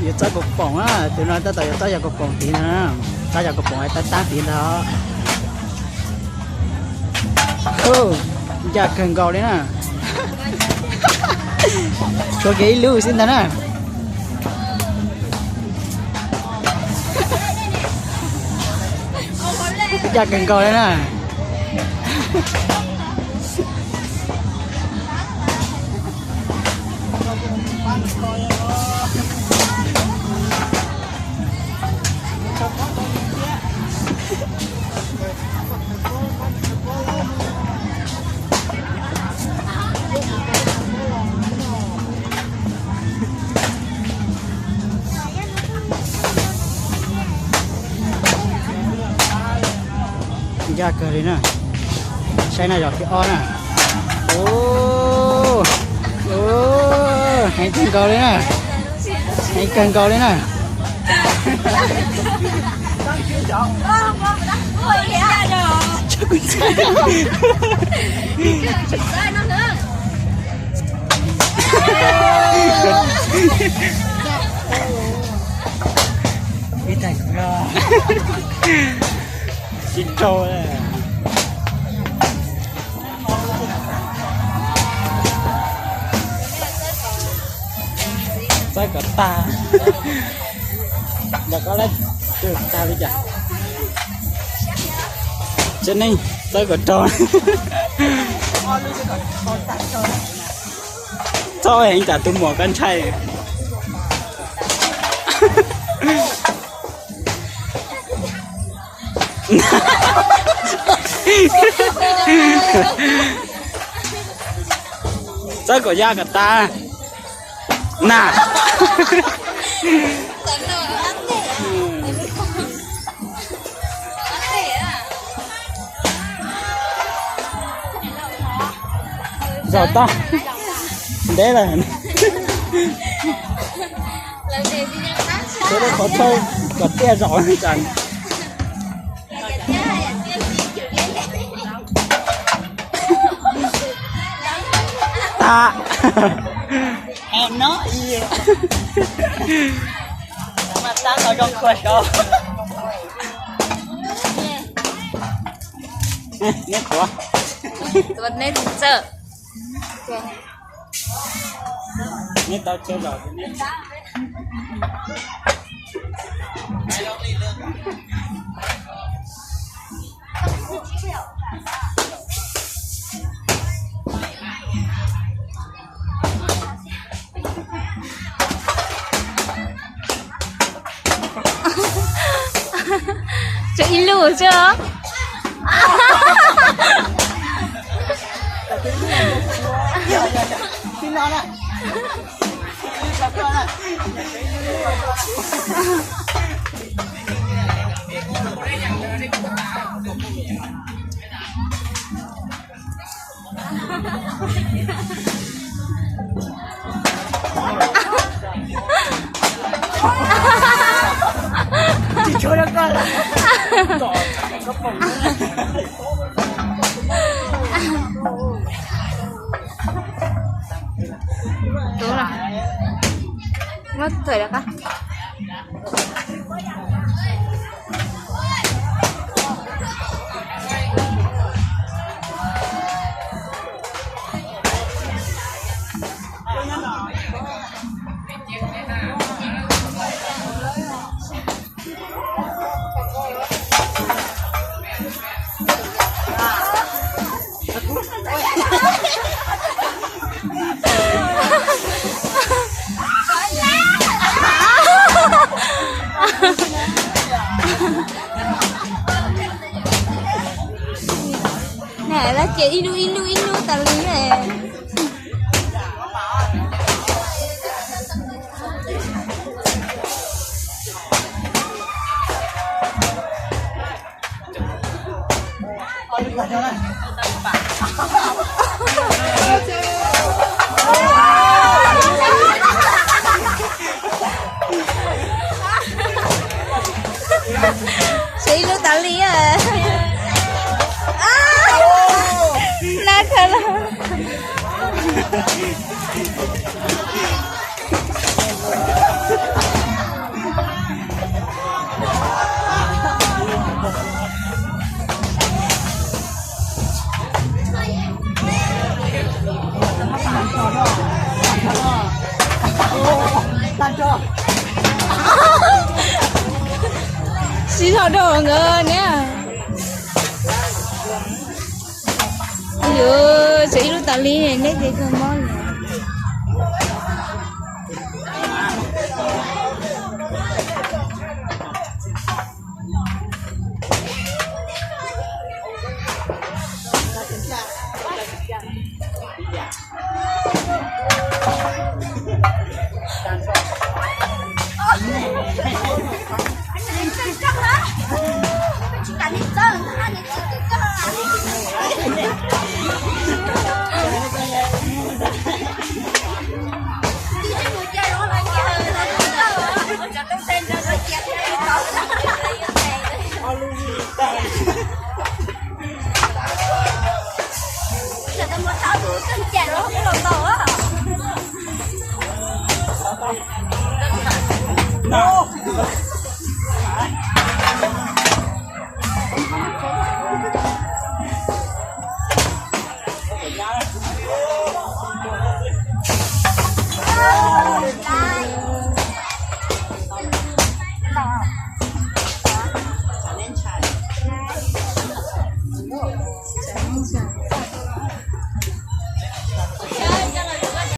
Yuav txawb kaus poom na, tus no tab tom yuav txawb yog kaus poom tid ntag na. Txawb yog kaus poom tab tab tid ntag. Ncaj kawg nkaus li na. Tshuav kiag ib lub xwb ntag na. Ncaj kawg nkaus li na. Ncaj kawg li na. Saib na, yog thib ob na. Heev kawg nkaus li na. Heev kawg nkaus li na. Ib tag kuv sib raug. Txawb kom tag. Ntawm koj lab twg tag li cas? Tsev neeg txawb kom raug. Txhob heev tsam tus muam koj ntshai. Txawb kom ya kom tas na. Zaum tag, ntev lawm. Qhov chaw kom tiaj zaum tas. Neb tuav. Tuav neb tus txawj. Neb tau chaw zaum. Tsuas ib lub xwb. Muab thời lawm qab. Nab ces ib lub ib lub ib lub tas li. Ces ib lub tas li. Nab kawg lawm. Siv zog rau nkawd ne. Yuav tsev ib lub tas li neb ces kawg mob.